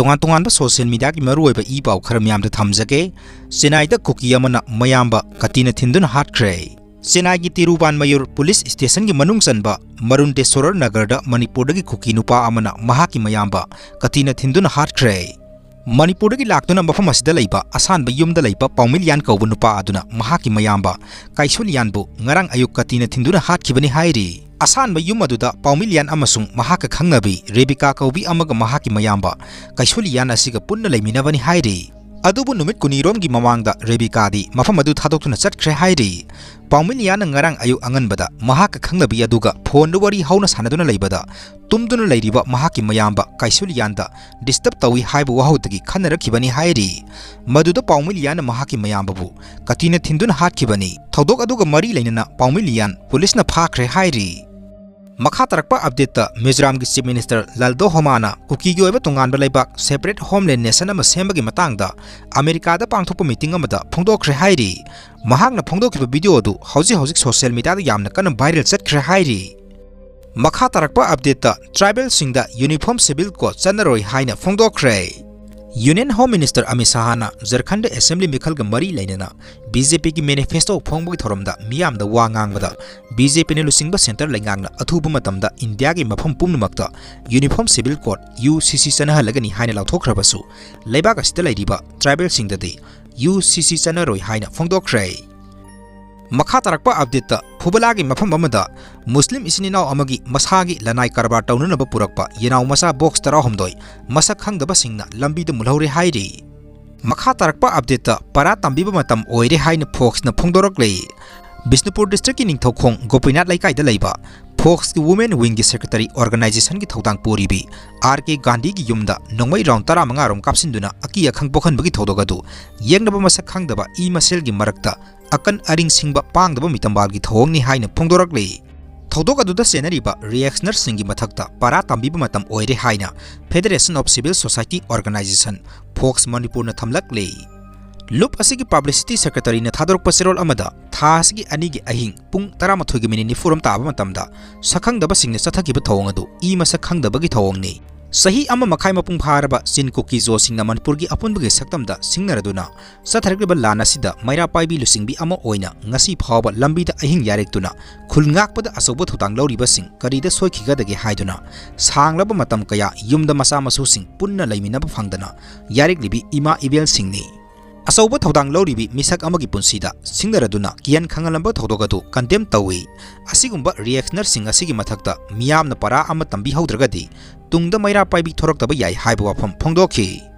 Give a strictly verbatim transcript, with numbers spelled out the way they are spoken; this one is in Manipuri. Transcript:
ꯇꯣꯉꯥꯟ ꯇꯣꯉꯥꯟꯕ social mediaꯒꯤ ꯃꯔꯨꯑꯣꯏꯕ ꯏ ꯄꯥꯎ ꯈꯔ ꯃꯌꯥꯝꯗ ꯊꯝꯖꯒꯦ꯫ ꯆꯦꯟꯅꯥꯏꯗ ꯀꯨꯀꯤ ꯑꯃꯅ ꯃꯌꯥꯝꯕ ꯀꯇꯤꯅ ꯊꯤꯟꯗꯨꯅ ꯍꯥꯠꯈ꯭ꯔꯦ꯫ ꯆꯦꯟꯅꯥꯏꯒꯤ ꯇꯤꯔꯨꯕꯥꯟꯃꯌꯨꯔ police stationꯒꯤ ꯃꯅꯨꯡ ꯆꯟꯕ ꯃꯔꯨꯟꯇꯦꯁꯣꯔ ꯅꯒꯔꯗ ꯃꯅꯤꯄꯨꯔꯗꯒꯤ ꯀꯨꯀꯤ ꯅꯨꯄꯥ ꯑꯃꯅ ꯃꯍꯥꯛꯀꯤ ꯃꯌꯥꯝꯕ ꯀꯇꯤꯅ ꯊꯤꯟꯗꯨꯅ ꯍꯥꯠꯈ꯭ꯔꯦ꯫ ꯃꯅꯤꯄꯨꯔꯗꯒꯤ ꯂꯥꯛꯇꯨꯅ ꯃꯐꯝ ꯑꯁꯤꯗ ꯂꯩꯕ ꯑꯁꯥꯟꯕ ꯌꯨꯝꯗ ꯂꯩꯕ ꯄꯥꯎꯃꯤꯂꯤꯌꯥꯟ ꯀꯧꯕ ꯅꯨꯄꯥ ꯑꯗꯨꯅ ꯃꯍꯥꯛꯀꯤ ꯃꯌꯥꯝꯕ ꯀꯥꯏꯁꯨꯂꯤꯌꯥꯟꯕꯨ ꯉꯔꯥꯡ ꯑꯌꯨꯛ ꯀꯇꯤꯅ ꯊꯤꯟꯗꯨꯅ ꯍꯥꯠꯈꯤꯕꯅꯤ ꯍꯥꯏꯔꯤ꯫ ꯑꯁꯥꯟꯕ ꯌꯨꯝ ꯑꯗꯨꯗ ꯄꯥꯎꯃꯤꯂꯤꯌꯥꯟ ꯑꯃꯁꯨꯡ ꯃꯍꯥꯛꯀ ꯈꯪꯅꯕꯤ ꯔꯦꯕꯤꯀꯥ ꯀꯧꯕꯤ ꯑꯃꯒ ꯃꯍꯥꯛꯀꯤ ꯃꯌꯥꯝꯕ ꯀꯥꯏꯁꯨꯂꯤꯌꯥꯟ ꯑꯁꯤꯒ ꯄꯨꯟꯅ ꯂꯩꯃꯤꯟꯅꯕꯅꯤ ꯍꯥꯏꯔꯤ꯫ ꯑꯗꯨꯕꯨ ꯅꯨꯃꯤꯠ ꯀꯨꯟꯅꯤꯔꯣꯝꯒꯤ ꯃꯃꯥꯡꯗ ꯔꯦꯕꯤꯀꯥꯗꯤ ꯃꯐꯝ ꯑꯗꯨ ꯊꯥꯗꯣꯛꯇꯨꯅ ꯆꯠꯈ꯭ꯔꯦ ꯍꯥꯏꯔꯤ꯫ ꯄꯥꯎꯃꯤꯂꯤꯌꯥꯟꯅ ꯉꯔꯥꯡ ꯑꯌꯨꯛ ꯑꯉꯟꯕꯗ ꯃꯍꯥꯛꯀ ꯈꯪꯅꯕꯤ ꯑꯗꯨꯒ phoneꯗ ꯋꯥꯔꯤ ꯍꯧꯅ ꯁꯥꯟꯅꯗꯨꯅ ꯂꯩꯕꯗ ꯇꯨꯝꯗꯨꯅ ꯂꯩꯔꯤꯕ ꯃꯍꯥꯛꯀꯤ ꯃꯌꯥꯝꯕ ꯀꯥꯏꯁꯨꯂꯤꯌꯥꯟꯗ disturb ꯇꯧꯏ ꯍꯥꯏꯕ ꯋꯥꯍꯧꯗꯒꯤ ꯈꯟꯅꯔꯛꯈꯤꯕꯅꯤ ꯍꯥꯏꯔꯤ꯫ ꯃꯗꯨꯗ ꯄꯥꯎꯃꯤꯂꯤꯌꯥꯟꯅ ꯃꯍꯥꯛꯀꯤ ꯃꯌꯥꯝꯕꯕꯨ ꯀꯇꯤꯅ ꯊꯤꯟꯗꯨꯅ ꯍꯥꯠꯈꯤꯕꯅꯤ꯫ ꯊꯧꯗꯣꯛ ꯑꯗꯨꯒ ꯃꯔꯤ ꯂꯩꯅꯅ ꯄꯥꯎꯃꯤꯂꯤꯌꯥꯟ ꯄꯨꯂꯤꯁꯅ ꯐꯥꯈ꯭ꯔꯦ ꯍꯥꯏꯔꯤ꯫ ꯃꯈꯥ ꯇꯥꯔꯛꯄ updateꯇ ꯃꯤꯖꯣꯔꯥꯝꯒꯤ Chief Minister ꯂꯜꯗꯣꯍꯣꯃꯥꯅ ꯀꯨꯀꯤꯒꯤ ꯑꯣꯏꯕ ꯇꯣꯉꯥꯟꯕ ꯂꯩꯕꯥꯛ separate homeland nation ꯑꯃ ꯁꯦꯝꯕꯒꯤ ꯃꯇꯥꯡꯗ ꯑꯃꯦꯔꯤꯀꯥꯗ ꯄꯥꯡꯊꯣꯛꯄ meeting ꯑꯃꯗ ꯐꯣꯡꯗꯣꯛꯈ꯭ꯔꯦ ꯍꯥꯏꯔꯤ꯫ ꯃꯍꯥꯛꯅ ꯐꯣꯡꯗꯣꯛꯈꯤꯕ video ꯑꯗꯨ ꯍꯧꯖꯤꯛ ꯍꯧꯖꯤꯛ social mediaꯗ ꯌꯥꯝꯅ ꯀꯟꯅ viral ꯆꯠꯈ꯭ꯔꯦ ꯍꯥꯏꯔꯤ꯫ ꯃꯈꯥ ꯇꯥꯔꯛꯄ updateꯇ tribalꯁꯤꯡꯗ Uniform Civil Code ꯆꯠꯅꯔꯣꯏ ꯍꯥꯏꯅ ꯐꯣꯡꯗꯣꯛꯈ꯭ꯔꯦ꯫ Union Home Minister ꯑꯃꯤꯠ ꯁꯥꯍꯅ ꯖꯔꯈꯟꯗ Assembly ꯃꯤꯈꯜꯒ ꯃꯔꯤ ꯂꯩꯅꯅ BJPꯒꯤ manifesto ꯐꯣꯡꯕꯒꯤ ꯊꯧꯔꯝꯗ ꯃꯤꯌꯥꯝꯗ ꯋꯥ ꯉꯥꯡꯕꯗ, BJPꯅ ꯂꯨꯆꯤꯡꯕ centre ꯂꯩꯉꯥꯛꯅ ꯑꯊꯨꯕ ꯃꯇꯝꯗ ꯏꯟꯗꯤꯌꯥꯒꯤ ꯃꯐꯝ ꯄꯨꯝꯅꯃꯛꯇ Uniform Civil Code, UCC ꯆꯠꯅꯍꯜꯂꯒꯅꯤ ꯍꯥꯏꯅ ꯂꯥꯎꯊꯣꯛꯈ꯭ꯔꯕꯁꯨ, ꯂꯩꯕꯥꯛ ꯑꯁꯤꯗ ꯂꯩꯔꯤꯕ tribalꯁꯤꯡꯗꯗꯤ UCC ꯆꯠꯅꯔꯣꯏ ꯍꯥꯏꯅ ꯐꯣꯡꯗꯣꯛꯈ꯭ꯔꯦ꯫ ꯃꯈꯥ ꯇꯥꯔꯛꯄ updateꯇ ꯐꯨꯕꯂꯥꯒꯤ ꯃꯐꯝ ꯑꯃꯗ ꯃꯨꯁꯂꯤꯝ ꯏꯆꯤꯟ ꯏꯅꯥꯎ ꯑꯃꯒꯤ ꯃꯁꯥꯒꯤ ꯂꯅꯥꯏ ꯀꯔꯕꯥꯔ ꯇꯧꯅꯅꯕ ꯄꯨꯔꯛꯄ ꯌꯦꯅꯥꯎ ꯃꯆꯥ box ꯇꯔꯥꯍꯨꯝꯗꯣꯏ ꯃꯁꯛ ꯈꯪꯗꯕꯁꯤꯡꯅ ꯂꯝꯕꯤꯗ ꯃꯨꯜꯍꯧꯔꯦ ꯍꯥꯏꯔꯤ꯫ ꯃꯈꯥ ꯇꯥꯔꯛꯄ updateꯇ ꯄꯔꯥ ꯇꯝꯕꯤꯕ ꯃꯇꯝ ꯑꯣꯏꯔꯦ ꯍꯥꯏꯅ Foxꯅ ꯐꯣꯡꯗꯣꯔꯛꯂꯤ꯫ ꯕꯤꯁꯅꯨꯄꯨꯔ districtꯀꯤ ꯅꯤꯡꯊꯧꯈꯣꯡ ꯒꯣꯄꯤꯅꯥꯊ ꯂꯩꯀꯥꯏꯗ ꯂꯩꯕ Foxꯀꯤ Women Wingꯒꯤ secretary organizationꯒꯤ ꯊꯧꯗꯥꯡ ꯄꯨꯔꯤꯕꯤ R K ꯒꯥꯟꯙꯤꯒꯤ ꯌꯨꯝꯗ ꯅꯣꯡꯃꯩ round ꯇꯔꯥꯃꯉꯥ ꯔꯣꯝ ꯀꯥꯞꯁꯤꯟꯗꯨꯅ ꯑꯀꯤ ꯑꯈꯪ ꯄꯣꯛꯍꯟꯕꯒꯤ ꯊꯧꯗꯣꯛ ꯑꯗꯨ ꯌꯦꯛꯅꯕ ꯃꯁꯛ ꯈꯪꯗꯕ ꯏ ꯃꯁꯦꯜꯒꯤ ꯃꯔꯛꯇ ꯑꯀꯟ ꯑꯔꯤꯡ ꯁꯤꯡꯕ ꯄꯥꯡꯗꯕ ꯃꯤꯇꯝꯕꯥꯜꯒꯤ ꯊꯧꯑꯣꯡꯅꯤ ꯍꯥꯏꯅ ꯐꯣꯡꯗꯣꯔꯛꯂꯤ꯫ ꯊꯧꯗꯣꯛ ꯑꯗꯨꯗ ꯆꯦꯟꯅꯔꯤꯕ reactionaryꯁꯤꯡꯒꯤ ꯃꯊꯛꯇ ꯄꯔꯥ ꯇꯝꯕꯤꯕ ꯃꯇꯝ ꯑꯣꯏꯔꯦ ꯍꯥꯏꯅ Federation of Civil Society Organisation, Fox ꯃꯅꯤꯄꯨꯔꯅ ꯊꯝꯂꯛꯂꯤ꯫ ꯂꯨꯞ ꯑꯁꯤꯒꯤ publicity secretaryꯅ ꯊꯥꯗꯣꯔꯛꯄ ꯆꯦꯔꯣꯜ ꯑꯃꯗ ꯊꯥ ꯑꯁꯤꯒꯤ ꯑꯅꯤꯒꯤ ꯑꯍꯤꯡ ꯄꯨꯡ ꯇꯔꯥꯃꯥꯊꯣꯏꯒꯤ minute ꯅꯤꯐꯨ ꯔꯣꯝ ꯇꯥꯕ ꯃꯇꯝꯗ ꯁꯛꯈꯪꯗꯕꯁꯤꯡꯅ ꯆꯠꯊꯈꯤꯕ ꯊꯧꯑꯣꯡ ꯑꯗꯨ ꯏ ꯃꯁꯛ ꯈꯪꯗꯕꯒꯤ ꯊꯧꯑꯣꯡꯅꯤ꯫ ꯆꯍꯤ ꯑꯃ ꯃꯈꯥꯏ ꯃꯄꯨꯡ ꯐꯥꯔꯕ ꯆꯤꯟ ꯀꯨꯀꯤꯖꯣꯁꯤꯡꯅ ꯃꯅꯤꯄꯨꯔꯒꯤ ꯑꯄꯨꯟꯕꯒꯤ ꯁꯛꯇꯝꯗ ꯁꯤꯡꯅꯔꯗꯨꯅ ꯆꯠꯊꯔꯛꯂꯤꯕ ꯂꯥꯟ ꯑꯁꯤꯗ ꯃꯩꯔꯥ ꯄꯥꯏꯕꯤ ꯂꯨꯆꯤꯡꯕꯤ ꯑꯃ ꯑꯣꯏꯅ ꯉꯁꯤ ꯐꯥꯎꯕ ꯂꯝꯕꯤꯗ ꯑꯍꯤꯡ ꯌꯥꯔꯦꯛꯇꯨꯅ ꯈꯨꯜ ꯉꯥꯛꯄꯗ ꯑꯆꯧꯕ ꯊꯧꯗꯥꯡ ꯂꯧꯔꯤꯕꯁꯤꯡ ꯀꯔꯤꯗ ꯁꯣꯏꯈꯤꯒꯗꯒꯦ ꯍꯥꯏꯗꯨꯅ ꯁꯥꯡꯂꯕ ꯃꯇꯝ ꯀꯌꯥ ꯌꯨꯝꯗ ꯃꯆꯥ ꯃꯁꯨꯁꯤꯡ ꯄꯨꯟꯅ ꯂꯩꯃꯤꯟꯅꯕ ꯐꯪꯗꯅ ꯌꯥꯔꯦꯛꯂꯤꯕꯤ ꯏꯃꯥ ꯏꯕꯦꯜꯁꯤꯡꯅꯤ꯫ ꯑꯆꯧꯕ ꯊꯧꯗꯥꯡ ꯂꯧꯔꯤꯕꯤ ꯃꯤꯁꯛ ꯑꯃꯒꯤ ꯄꯨꯟꯁꯤꯗ ꯁꯤꯡꯅꯔꯗꯨꯅ ꯀꯤꯍꯟ ꯈꯪꯍꯜꯂꯝꯕ ꯊꯧꯗꯣꯛ ꯑꯗꯨ ꯀꯟꯗꯦꯝ ꯇꯧꯏ꯫ ꯑꯁꯤꯒꯨꯝꯕ ꯔꯤꯑꯦꯛꯁꯅꯔꯁꯤꯡ ꯑꯁꯤꯒꯤ ꯃꯊꯛꯇ ꯃꯤꯌꯥꯝꯅ ꯄꯔꯥ ꯑꯃ ꯇꯝꯕꯤꯍꯧꯗ꯭ꯔꯒꯗꯤ ꯇꯨꯡꯗ ꯃꯩꯔꯥ ꯄꯥꯏꯕꯤ ꯊꯣꯔꯛꯇꯕ ꯌꯥꯏ ꯍꯥꯏꯕ ꯋꯥꯐꯝ ꯐꯣꯡꯗꯣꯛꯈꯤ꯫